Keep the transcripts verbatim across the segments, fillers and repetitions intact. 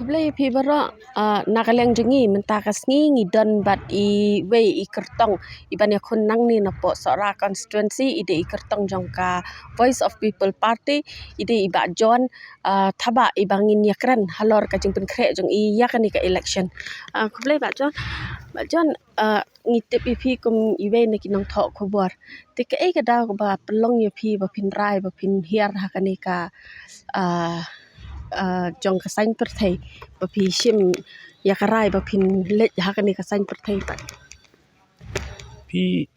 Khublei phi baroh. Ah, na ka liang jong ngi mynta ka sngi ngi don bad i wei i kyrtong i ban ïakhun nangne na poh Sohra constituency, i dei i kyrtong jong ka Voice of People Party, i dei i Bah John, ah, Thabah, i ba ngin ïakren halor ka jingpynkhreh jong i ïa kane ka election. Ah, khublei Bah John. Bah John, ah, ngi tip ïa phi kum i wei na ki nongthoh khubor. Te kaei ka daw ba pynlong ïa phi ba phin rai ba phin hiar ha kane ka, ah, ah, jong ka saiñ pyrthei, ba phi shim ïa ka rai ba phin leit ha kane ka saiñ pyrthei pat? Phi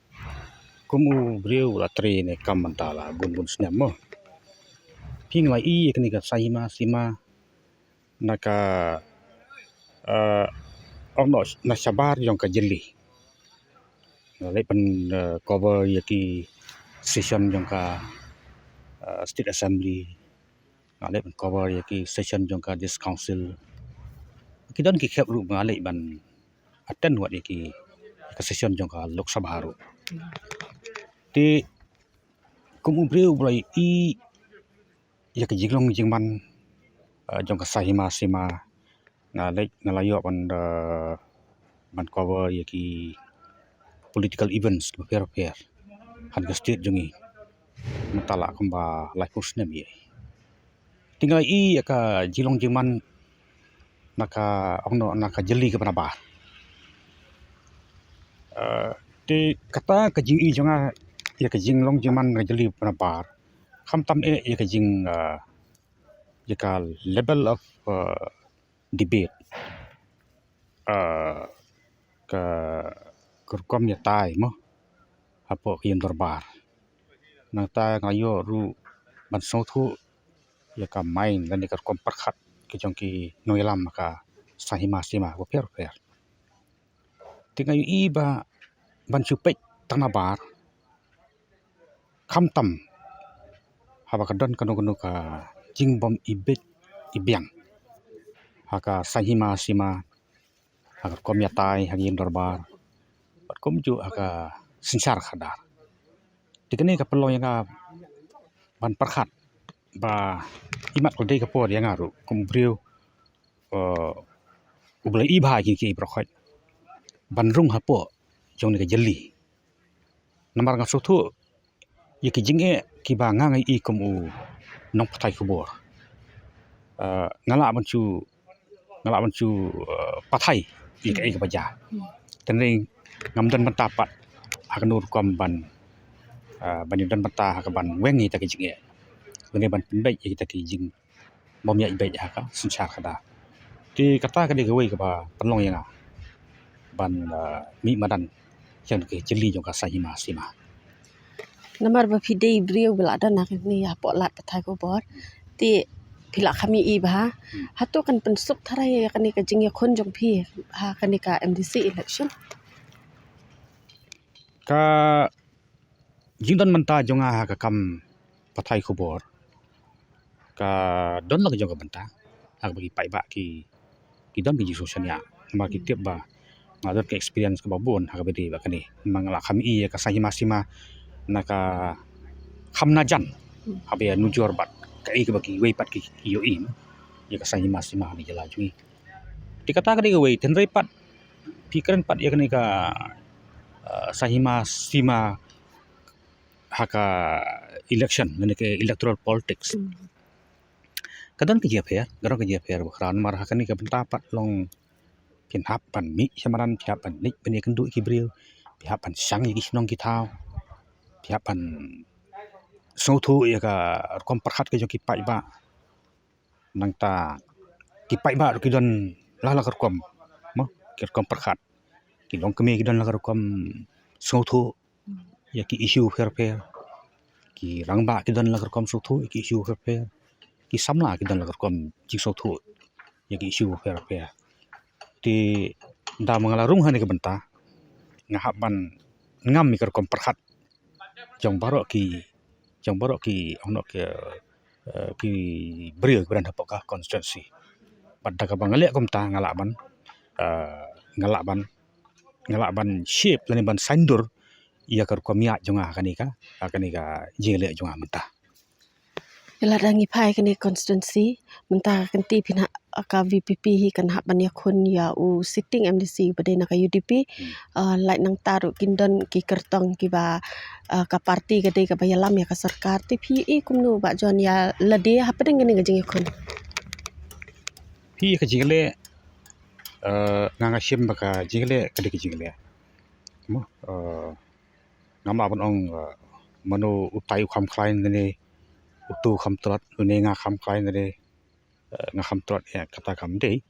kum u briew la trei ne kam mynta la bun bun snem mo. Phi ngi la i ïa kane ka saiñ hima sima na ka, eh, ong noh na shabar jong ka jylliew. Nga leh ban, eh, cover ïa ki session jong ka, eh, State Assembly. Nga leh ban cover ïa ki session jong ka District Council. Ki don ki khep ruh nga leh ban attend wat ïa ki, ka session jong ka Lok Sabha ruh. Te kum u briew ba la i ïa ka jinglong jingman, eh, jong ka saiñ hima sima, nga leh nga la ïoh ban, eh, ban cover ïa ki political events kiba pher pher ha ka state jong ngi. Mynta la kumba laiphew snem ïa. Te nga i ïa ka jinglong jingman na ka, ong noh, na ka jylliew kaba nabar. Eh, te kata ka jingi jong nga ïa ka jinglong jingman na ka jylliew kaba nabar, khamtam eh ïa ka jing, eh, ïa ka level of, eh, debate, eh, ka, ka rukom ïatai mo hapoh ka ïing dorbar. Nangta nga ïoh ruh ban sngewthuh ïa ka mind lane ka rukom pyrkhat ka jong ki nongïalam ha ka saiñ hima sima bapher bapher. Te nga ïohi ba ban shu peit tang nabar, khamtam haba ka don kano kano ka jingbym i bieit i biang ha ka saiñ hima sima, ha ka rukom ïatai ha ka ïing dorbar, bad kumjuh ha ka synshar khadar. Te kane ka pynlong ïa nga ban pyrkhat ba imat ka dei ka por ïa nga ruh kum u briew, eh, uba la i bha ïa ki, ki baroh khoit ban rung hapoh jong kane ka jylliew. Namar nga sngewthuh ïa ki jingeh kiba nga nga i kum u nongpathai khubor. Eh, nga lah ban shu, nga lah ban shu, eh, pathai ïa kaei kaba jia. Tang ngam don bynta pat ha kano rukom ban, eh, ban ïa don bynta ha kaban weng ïa kita ki jingeh lane ban pynbeit ïa kita ki jing bym ïaid beit ha ka synshar khadar. Te kata ka dei kawei kaba pynlong ïa nga ban, eh, mih madan ïa ka jylliew jong ka saiñ hima sima. Namar ba phi dei briew ba la don ha kane hapoh lad pathai khubor, te phi la kham ïohi bha. Hmm. Hato kan pynsuk tharai ïa kane ka jingïakhun jong phi ha kane ka M D C election? Ka jingdon bynta jong nga ha ka kam pathai khubor ka don la ka jong ka bynta ha kaba ki paidbah ki, ki don ka jingsngewsynei. Namar ki tip ba nga don ka experience kaba bun ha kaba ïadei bad kane. Namar nga la kham ïohi ïa ka saiñ hima sima na ka kham na jan haba ïanujor bad kaei kaba kiwei pat ki, ki ïohi ïa ka saiñ hima sima ha ka jylla jong ngi. Te kata ka dei kawei, hynrei pat phi kren pat ïa kane ka, eh, saiñ hima sima ha ka election lane ka electoral politics. Hmm. Ka don ka jingïapher, ka don ka jingïapher bakhraw namar ha kane ka bynta pat long phin hap ban mih sha madan, phi hap ban leit ban ïakynduh ïa ki briew, phi hap ban shang ïa ki shnong ki thaw, phi hap ban sngewthuh ïa ka rukom pyrkhat ka jong ki paidbah. Nangta ki paidbah ruh ki don la la ka rukom, mo, ki rukom pyrkhat. Ki longkmie ki don la ka rukom sngewthuh ïa ki issue pher pher. Ki rangbah ki don la ka rukom sngewthuh ïa ki issue pher pher. Ki samla ki don la ka rukom jingsngewthuh ïa ki issue pher pher. Te da ma nga la rung ha kane ka bynta, nga hap ban ngam ïa ka rukom pyrkhat jong baroh ki, jong baroh ki, ong noh ki, eh, ki briew kiba don hapoh ka constituency. Bad da kaba nga leh kumta nga lah ban, eh, nga lah ban, nga lah ban shape lane ban saiñdur ïa ka rukom ïaid jong nga ha kane ka, ha kane ka jingïaleh jong nga mynta. Ïa lada ngi phai kane constituency mynta ka kynti phin hap, ka VPP hi kan hap ban ïakhun ïa u sitting MDC ba dei na ka UDP. Uh, lait nangta ruh kin don ki kyrtong kiba, uh, ka parti ka dei kaba ïalam ïa ka sorkar. Te phi i kumno Bah John ïa lade hapdeng kane ka jingïakhun? Phi ka jingleh, uh, nga nga shim ba ka jingleh ka dei ka jingleh. Mo, uh, ngam lah ban ong, uh, mano utai u kham khlaiñ ne utu kham tlot ne nga kham khlaiñ ne, uh, nga kham tlot ïa kata kam dei.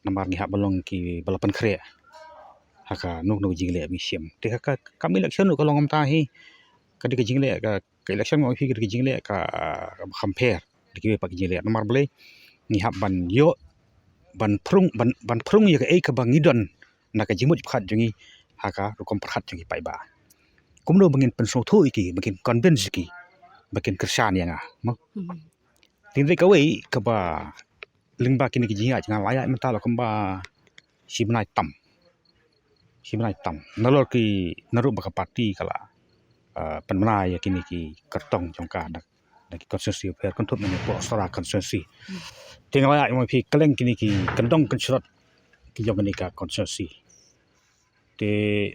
Namar ngi hap ban long kiba la pynkhreh ha kano kano ka jingleh ba ngi shim. Te ha ka kam election ruh ka long kumta hi. Ka dei ka jingleh ka, ka election ma phi ka dei ka jingleh ka, kaba kham pher da kiwei pat ki jingleh. Namar balei? Ngi hap ban ïoh ban pyrung, ban, ban pyrung ïa kaei kaba ngi don na ka jingmut jingpyrkhat jong ngi ha ka rukom pyrkhat jong ki paidbah. Kumno ba ngin pynsngewthuh ïa ki, ba ngin convince ïa ki ba kin kyrshan ïa nga. Mo? Hmm. Te hynrei kawei kaba lyngba kine ki jingïaid nga la ïaid mynta la kumba shi bnai tam. Shi bnai tam. Nalor ki, naruh ba ka parti ka la, uh, pynbna ïa kine ki kyrtong jong ka da, da ki constituency, pher kynthup ne hapoh Sohra constituency. Hmm. Te nga la ïaid ma phi kylleng kine ki kyndong kynshlur ki jong kane ka constituency. Te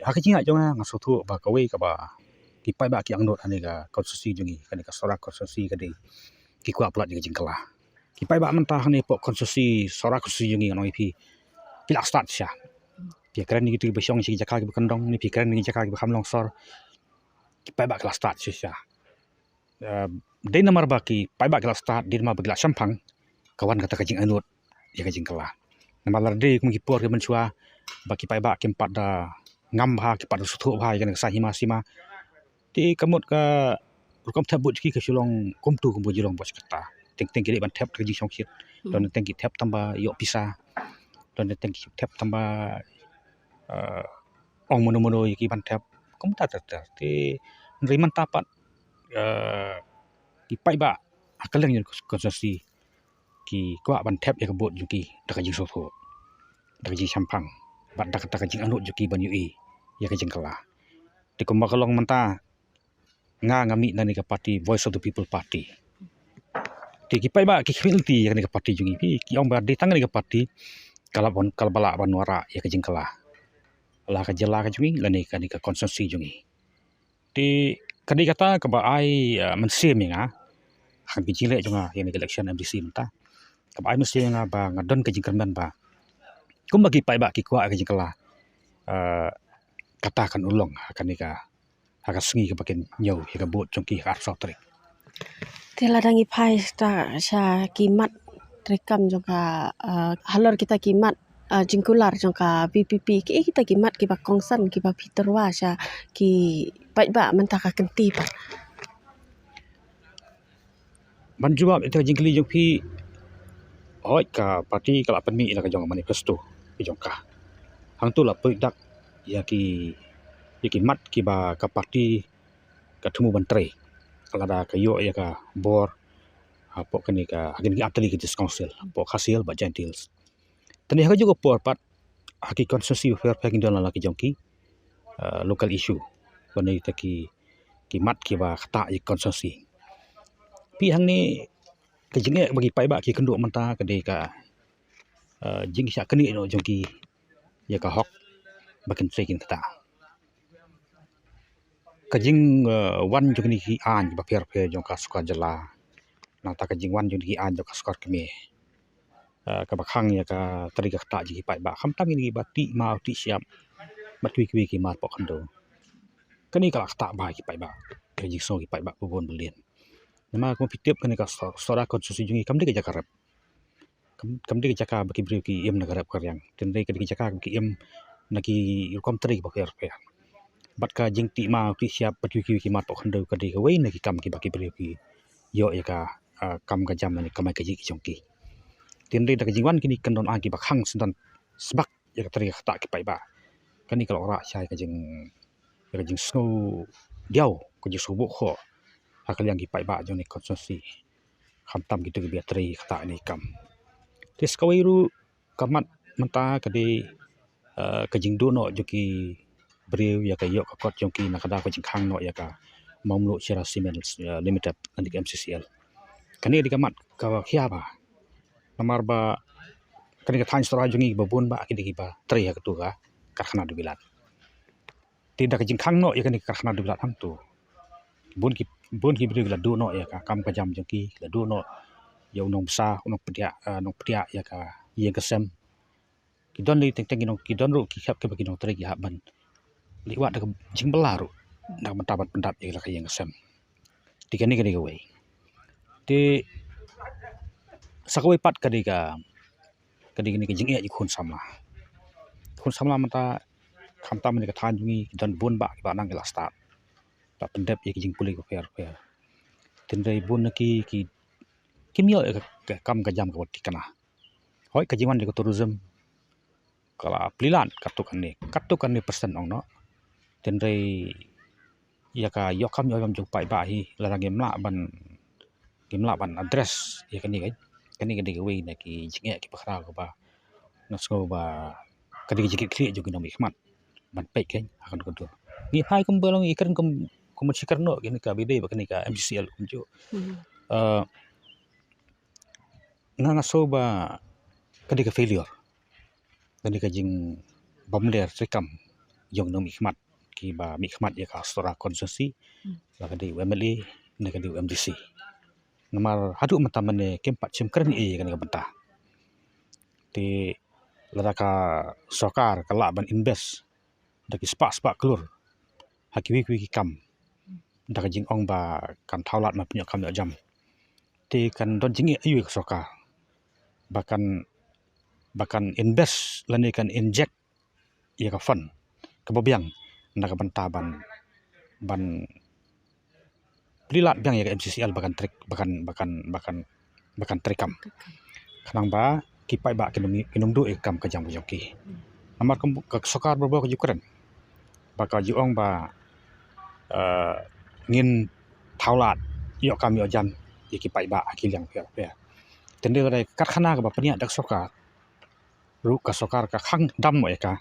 ha ka jingïaid jong nga nga sngewthuh ba kawei kaba ki paidbah ki angnud ha kane ka constituency jong ngi, kane ka Sohra constituency ka dei ki kwah palat ïa ka jingkylla. Ki paidbah mynta ha kane hapoh constituency, Sohra constituency jong ngi, ngan ong ïa phi, ki la stad shisha. Phi kren ïa kito kiba shong sha ki jaka kiba kyndong ne phi kren ïa ki jaka kiba kham long sor, ki paidbah ki la stad shisha. Eh, dei namar ba ki paidbah ki la stad, dei namar ba ki la shemphang, ka wan kata ka jingangnud ïa ka jingkylla. Namar lada dei kum ki por ki mynshuwa ba ki paidbah kim pat da ngam bha, kim pat da sngewthuh bha ïa kane ka saiñ hima sima. Te ka mut ka rukom thep vote ki ka shu long kumtu kumba ju long bad kata. Teng teng ki dei ban thep da ka jingshongshit. Hmm. Don teng ki thep tang ba ïoh pisa. Don teng ki thep tang ba, eh, ong mano mano ïa ki ban thep. Kumta ter ter. Te hynrei mynta pat, eh, ki paidbah ha kylleng jong ka constituency ki kwah ban thep ïa ka vote jong ki da ka jingsngewthuh, da ka jingshemphang bad da ka, da ka jingangnud jong ki ban ïohi ïa ka jingkylla. Te kumba ka long mynta nga nga mih na kane ka party Voice of the People Party. Te ki paidbah ki khmih lynti ïa kane ka party jong ngi, ki ong ba dei tang kane ka party ka la ban, ka la ba lah ban wanrah ïa ka jingkylla la ka jylla ka jong ngi lane kane ka constituency jong ngi. Te ka dei kata kaba ai, eh, mynsiem ïa nga ha ka jingleh jong nga ïa kane ka election MDC mynta. Kaba ai mynsiem ïa nga ba nga don ka jingkyrmen ba kumba ki paidbah ki kwah ïa ka jingkylla, eh, kata kan long ha kane ka, ha ka sngi kaba kin ñiew ïa ka vote jong ki ha ka arphew saw tarik. Te lada ngi phai sha, sha ki mat treikam jong ka, eh, halor kita ki mat, eh, jingkular jong ka VPP, kiei kita ki mat kiba kongsan kiba phi tyrwa sha ki paidbah mynta ka kynti pat? Ban jubab ïa ka jingkylli jong phi, hooid ka party ka la pynmih ïa la ka jong ka manifesto ka jong ka. Hangto la pyndak ïa ki, ïa ki mat kiba ka party ka thmu ban trei lada ka ïoh ïa ka bor hapoh kane ka, ha kine ki artylli ki district council, hapoh Khasi Hills bad Jaintia Hills. Te ne ha kajuh ka por pat ha ki constituency bapher bapher ki don la ki jong ki, eh, local issue, lane kita ki, ki mat kiba ktah ïa ki constituency. Phi hangne ka jingeh ba ki paidbah ki kynduh mynta ka dei ka, eh, jingshah knieh noh jong ki ïa ka hok ba kin trei kin ktah. Ka jing, eh, wan jong kine ki aiñ bapher bapher jong ka sorkar jylla, nangta ka jingwan jong kine ki aiñ jong ka sorkar kmie, eh, kaba khang ïa ka trei ka ktah jong ki paidbah, khamtam kine kiba tih maw tih shyiap bad kiwei kiwei ki mar pok khyndew. Kane ka la ktah bha ïa ki paidbah, ka jingsngew ki paidbah ba bun ba lien. Namar kum phi tip kane ka Soh-, Sohra constituency jong ngi kam dei ka jaka rep. Kam, kam dei ka jaka ba ki briew ki im na ka rep ka riang. Te dei ka dei ka jaka ba ki im na ki rukom trei kiba pher pher. Bad ka jingtih maw tih shyiap bad kiwei kiwei ki mar pok khyndew ka dei kawei na ki kam kiba ki briew ki ïoh ïa ka, ah, kam ka jam lane kamai kajih ki jong ki. Te dei da ka jingwan kine ki kyndon aiñ kiba khang syndon sbak ïa ka trei ka ktah ki paidbah. Kane ka la wanrah shai ka jing, ïa ka jingsngew diaw, ka jingsngew buh khoh ha ka liang ki paidbah jong kane ka constituency, khamtam kito kiba ïatrei ktah ïa kane ka kam. Te sa kawei ruh ka mat mynta ka dei, eh, ka jingduh noh jong ki briew ïa ka ïoh ka kot jong ki na ka daw ka jingkhang noh ïa ka Mamluh Shira Cement, eh, Limited lane ka MCCL. Kane ka dei ka mat kaba khia bha. Namar ba kane ka thaiñ Sohra jong ngi ba bun bah ki dei kiba trei ha katu ka karkhana dewbilat. Te da ka jingkhang noh ïa kane ka karkhana dewbilat hangtu, bun ki, bun ki briew ki la duh noh ïa ka kam ka jam jong ki, ki la duh noh ïa u nongbsa, u nongpdiah, eh, nongpdiah ïa ka ïing ka sem. Ki don lei teng teng ki nong, ki don ruh ki khep kiba ki nongtrei ki hap ban leit wad da ka jingbylla ruh na ka bynta ban pyndap ïa la ka ïing ka sem. Te kane ka dei kawei. Te sa kawei pat ka dei ka, ka dei kane ka jingeh ïa ki khun samla. Khun samla mynta khamtam ha kane ka thaiñ jong ngi ki don bun bah kiba nang ki la stad, la pyndep ïa ki jingpule bapher bapher. Tynrai bun na ki, ki, kim ïoh ïa ka, ka kam ka jam kaba thikna. Hooid, ka jingwan jong ka tourism ka la plie lad katto katne, katto katne percent ong noh. Tynrai ïa ka ïoh kam ïoh jam jong paidbah hi, lada ngim lah ban, ngim lah ban address ïa kane ka, kane ka dei kawei na ki jingeh kiba khraw kaba nga sngew ba ka dei ka jingkitkhlieh jong ki nongmihkhmat ban peit kein ha kane ka dur. Ngi phai kumba long i kren kum, kum shi kren noh kane ka B D bad kane ka M C C L kumjuh. Hmm. Eh, nga, nga sngew ba ka dei ka failure, ka dei ka jingbymler treikam jong ki nongmihkhmat kiba mihkhmat ïa ka Sohra constituency, hmm, la ka dei u M L A ne ka dei u M D C. Namar haduh mynta mynne kim pat shim kren ei ïa kane ka bynta. Te lada ka sorkar ka lah ban invest da ki spah spah klur ha kiwei kiwei ki kam, da ka jingong ba kan thaw lad ban pynïoh kam ïoh jam, te kan don jingeh aïu ïa ka sorkar ba kan, ba kan invest lane kan inject ïa ka fund kaba biang na ka bynta ban, ban plie lad biang ïa ka M C C L ba kan trei, ba kan, ba kan, ba kan, ba kan treikam. Khnang ba ki paidbah kin ym, kin ym duh ïa ka kam ka jam ka jong ki. Hmm. Namar ka, ka sorkar baroh ka ju kren ba ka ju ong ba, eh, ngin thaw lad ïoh kam ïoh jam ïa ki paidbah ha ki liang pher pher. Tynrai lada ka karkhana kaba pynïaid da ka sorkar ruh ka sorkar ka khang dam noh ïa ka,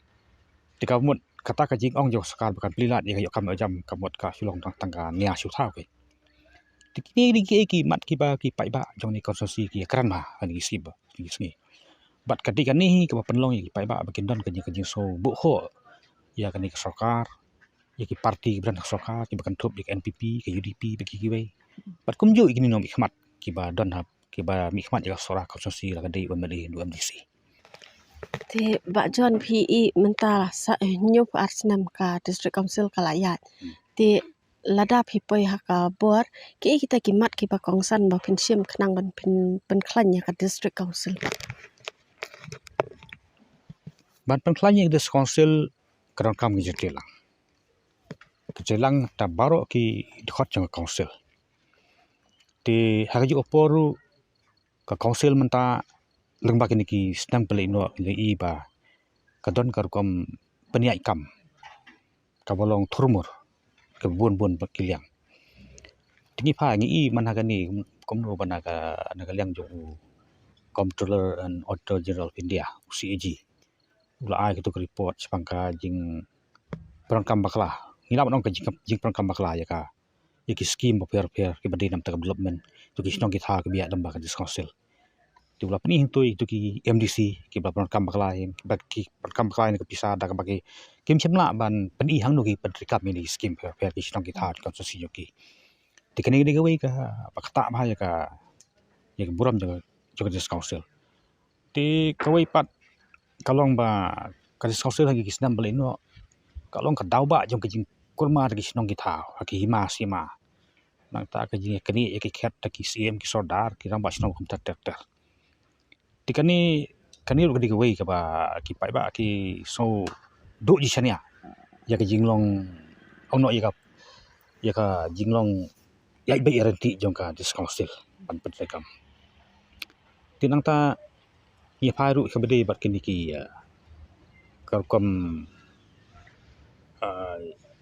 te ka mut kata ka jingong jong ka sorkar ba kan plie lad ïa ka ïoh kam ïoh jam ka mut ka shu long tang, tang ka nia shu thaw kein. Te kine dei kiei ki mat kiba ki paidbah jong kane ka constituency ki ïakren bha ha kine ki sngi ba, kine ki sngi. Bad ka dei kane hi kaba pynlong ïa ki paidbah ba kin don ka jing, ka jingsngew buh hoh ïa kane ka sorkar, ïa ki party kiba don ha ka sorkar, kiba kynthup ïa ka N P P, ka U D P bad ki kiwei. Bad kumjuh ïa kine ki nongmihkhmat kiba don ha, kiba mihkhmat ïa ka Sohra constituency, la ka dei u M L A ne u M D C. Te Bah John, phi i mynta sa hynñiewphew ar snem ka District Council ka la ïaid. Hmm. Te lada phi poi ha ka bor, kiei kita ki mat kiba kongsan ba phin shim khnang ban pyn, pynkhlaiñ ïa ka District Council? Ban pynkhlaiñ ïa ka District Council ka donkam ka jingtreilang. Ka jingtreilang na baroh ki dkhot jong ka Council. Te ha kajuh ka por ruh ka Council mynta lyngba kine ki snem ba la ïaid noh ngi la i ba ka don ka rukom pynïaid kam kaba long thurmur kaba bun bun bad ki liang. Te ngi phai ngi i man ha kane kumno ba na ka, na ka liang jong u Comptroller and Auditor General of India, u C A G, u la ai katu ka report shaphang ka jingpyndonkam bakla. Ngi lah ban ong ka jing, jingpyndonkam bakla ïa ka, ïa ki skim bapher bapher kiba dei na bynta ka development jong ki shnong ki thaw kiba ïaid lyngba ka District Council. Te u la pyni hangto ïa kito ki M D C kiba la pyndonkam bakla, kiba ki pyndonkam bakla ïa ka pisa da kaba ki, kim shym lah ban pyni hangno ki pyntreikam ïa ki skim bapher bapher ki shnong ki thaw ki constituency jong ki. Te kane ka dei kawei kaba ktah bha ïa ka, ïa ka burom jong ka, jong ka District Council. Te kawei pat ka long ba ka District Council ha ki snem ba la ïaid noh ka long ka daw bah jong ka jingkulmar ki shnong ki thaw ha ki hima sima. Nangta ka jingïaknieh ïa ki khet da ki syiem ki sordar ki rangbah shnong kum ter ter ter. Te kane, kane ruh ka dei kawei kaba ki paidbah ki sngew duh jingshaniah ïa ka jinglong, ong noh ïa ka, ïa ka jinglong ïaid beit ïaid ryntih jong ka District Council ban pyntreikam. Te nangta ngi phai ruh kaba dei bad kine ki, eh, ka rukom, eh,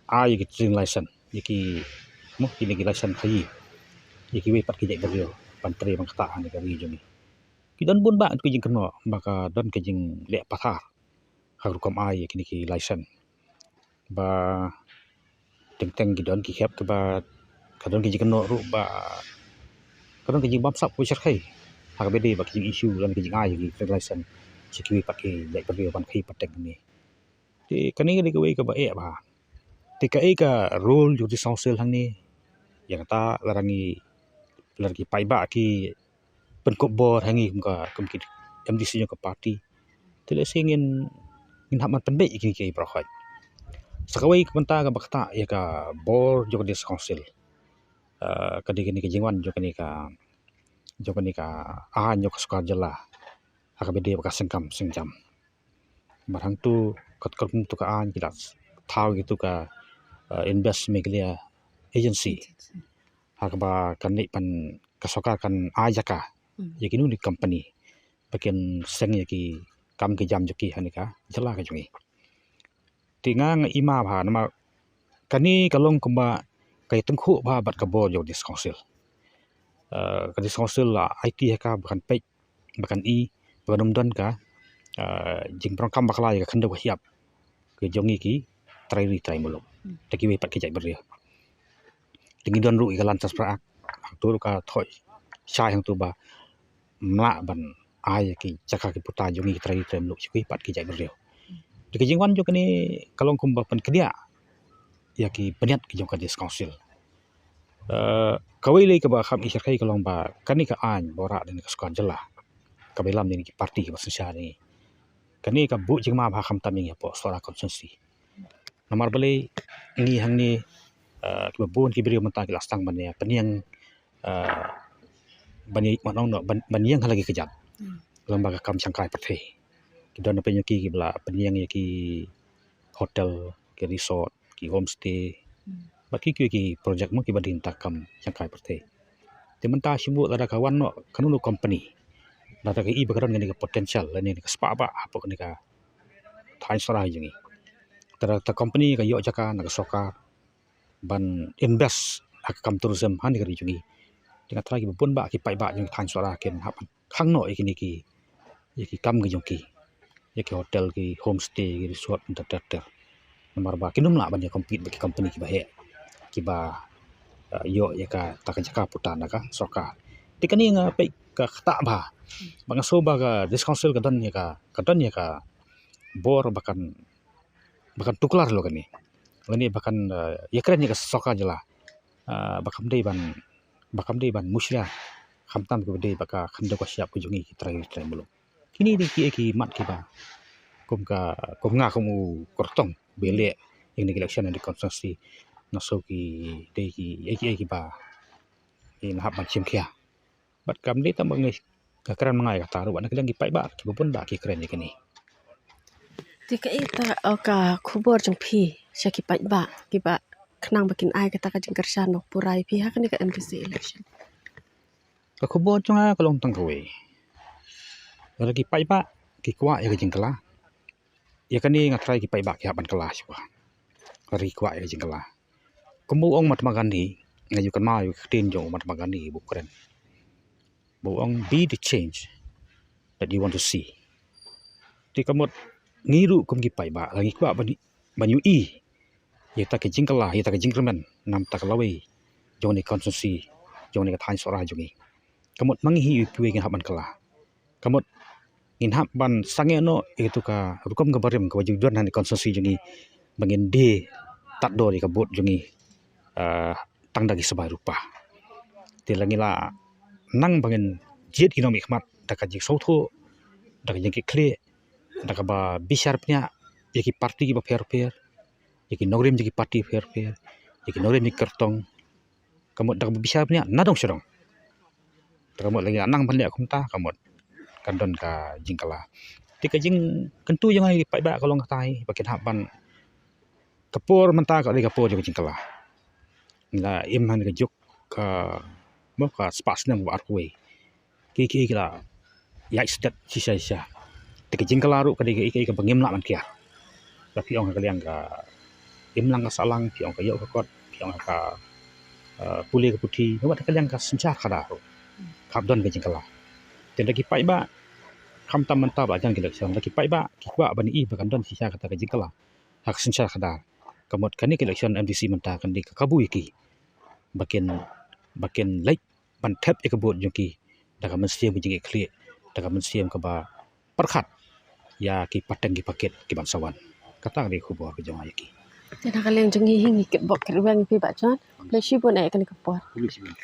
ai ïa ki trading license ïa ki, mo, kine ki license khaïi ïa kiwei pat ki jait briew ban trei ban ktah ha kane ka ri jong ngi. Ki don bun bah ki jingkynnoh ba ka don ka jingleh pathar ha ka rukom ai ïa kine ki license. Ba teng teng ki don ki khep kiba ka don ki jingkynnoh ruh ba ka don ki jingbamsap kaba shyrkhei ha kaba dei bad ki jing issue lane ki jingai ki trade license. sha kiwei pat ki jaitbynriew ban khie pateng hangne. Te kane ka dei kawei kaba eh bha. Te kaei ka role jong ka District Council hangne? Ïa kata lada ngi, lada ki paidbah ki pynkup bor ha ngi kum ka, kum ki M D C jong ka party, te lehse ngin, ngin hap ban pynbeit ïa kine kiei baroh khoit. Sa kawei ka bynta kaba ktah ïa ka bor jong ka District Council, eh, ka dei kane ka jingwan jong kane ka, jong kane ka aiñ jong ka sorkar jylla ha kaba ïadei bad ka sengkam sengjam. Bad hangto, kat kat kumto ka aiñ ki la thaw ïa kito ka, eh, Invest Meghalaya Agency, ha kaba kan leit ban, ka sorkar kan ai jaka ïa kino kino ki company ba kin seng ïa ki kam ki jam jong ki ha kane ka jylla ka jong ngi. Te nga nga ïma bha namar kane ka long kumba ka ïatyngkhuh bha bad ka bor jong ka District Council. Eh, ka District Council la aiti ha ka ba kan peit, ba kan i, ba kan ym don ka, eh, jingpyndonkam bakla ïa ka khyndew ka shyiap ka jong ngi ki trai ri trai muluk, da kiwei pat ki jaitbynriew. Te ngi don ruh ïa ka Land Transfer Act, hangto ruh ka thoh shai hangto ba ym lah ban ai ïa ki jaka ki puta jong ngi ki trai ri trai muluk sha kiwei pat ki jaitbynriew. Te ka jingwan jong kane ka long kumba pynkyndiah ïa ki bynïat ki jong ka District Council. Eh, kawei lei kaba kham i shyrkhei ka long ba kane ka aiñ ba wanrah da ka sorkar jylla kaba ïalam da ki party kiba synshar ïa ngi, kane ka buh jingma bha khamtam ïa ngi hapoh Sohra constituency. Namar balei ngi hangne, eh, kiba bun ki briew mynta ki la sdang ban ïa pynïeng, eh, ban ïa, ban ong noh, ban, ban ïeng ha la ki kjat. Hmm. Lyngba ka kam shangkai pyrthei. Ki don na pynïeng ki, kiba la pynïeng ïa ki hotel, ki resort, ki homestay. Hmm. Bad ki, ki, ki project mo kiba dei na ka kam shangkai pyrthei. Te mynta shim buh lada ka wan noh kano kano company, lada ka i ba ka don kane ka potential lane ka spah bah hapoh kane ka thaiñ Sohra jong ngi. Te lada ka company ka ïoh jaka na ka sorkar ban invest ha ka kam tourism ha kane ka ri jong ngi, te nga tharai kiba bun bah ki paidbah jong ka thaiñ Sohra kin hap ban khang noh ïa kine ki, ïa ki kam ki jong ki, ïa ki hotel, ki homestay, ki resort, ter ter ter. Namar ba kin ym lah ban ïa compete bad ki company kiba heh, kiba, eh, ïoh ïa kata ka jaka puta na ka sorkar. Te kane nga peit ka ktah bha. Ba nga sngew ba ka District Council ka don ïa ka, ka don ïa ka bor ba kan, ba kan tuklar lo kane, lane ba kan, eh, ïakren ïa ka sorkar jylla, eh, ba kam dei ban, ba kam dei ban mushlia khamtam kiba dei bad ka khyndew ka shyiap ka jong ngi ki trai ri trai muluk. Kine dei kiei ki mat kiba kum ka, kum nga kum u kyrtong ba leh ïa kine ki election ha kane ka constituency, nga sngew ki dei kiei kiei kiba ngin hap ban shim khia. Bad kam dei tang ba ngi ka kren ma nga ïa kata ruh, na ka liang ki paidbah kiba bun bah ki kren ïa kane. Te kaei kata, oh, ka khubor jong phi sha ki paidbah kiba khnang ba kin ai kata ka jingkyrshan ba pura ïa phi ha kane ka M D C election? Ka khubor jong nga ka long tang kawei. Lada ki paidbah ki kwah ïa ka jingkylla, ïa kane nga tharai ki paidbah ki hap ban kylla shuwa. Lada ki kwah ïa ka jingkylla. Kumba u ong Mahatma Gandhi, nga ju kynmaw ïa ka ktien jong u Mahatma Gandhi ba u kren, ba u ong, "Be the change that you want to see." Te ka mut ngi ruh kum ki paidbah, lada ngi kwah ban, ban ïohi ïa kata ka jingkylla, ïa kata ka jingkyrmen na bynta ka lawei jong kane ka constituency, jong kane ka thaiñ Sohra jong ngi, ka mut ma ngi hi u phi uwei ngin hap ban kylla. Ka mut ngin hap ban sangeh noh ïa katu ka rukom kaba rim kaba ju don ha kane ka constituency jong ngi, ba ngin die tad dor ïa ka vote jong ngi, eh, tang da ki sbai rupa. Te lada ngi la nang ba ngin jied ïa ki nongmihkhmat da ka jingsngewthuh, da ka jingkitkhlieh, da kaba bishar bniah ïa ki party kiba pher pher, ïa ki nongrim jong ki party pher pher, ïa ki nongrim jong ki kyrtong, ka mut da kaba bishar bniah na dong sha dong. Te ka mut lada ngi la nang ban leh kumta, ka mut kan don ka jingkylla. Te ka jingkyntu jong nga ïa ki paidbah ka long katai, ba kin hap ban, ka por mynta ka dei ka por jong ka jingkylla. Ngi la im ha kane ka juk ka, mo, ka spah snem kaba arphew wei. Kiei kiei ki la ïaid stet shisha shisha. Te ka jingkylla ruh ka dei kaei kaei kaba ngim lah ban kiar. Lada phi ong ha ka liang ka imlang ka sahlang, phi ong ka ïoh ka kot, phi ong ka, eh, pule ka puthi, namar ka liang ka synshar khadar ruh ka hap don ka jingkylla. Te lada ki paidbah, khamtam mynta ba la jan ka election, lada ki paidbah ki kwah ban ïohi ba kan don shisha kata ka jingkylla ha ka synshar khadar, ka mut kane ka election M D C mynta kan dei ka kabu ïa ki ba kin, ba kin leit ban thep ïa ka vote jong ki da ka mynsiem ka jingkitkhlieh, da ka mynsiem kaba pyrkhat ïa ki pateng ki paket ki ban sa wan. Kata ka dei ka khubor ka jong nga ïa ki. Te na ka liang jong ngi hi ngi kitbok kitrwiang ïa phi Bah John. Khublei shibun ïa kane ka por. Khublei shibun.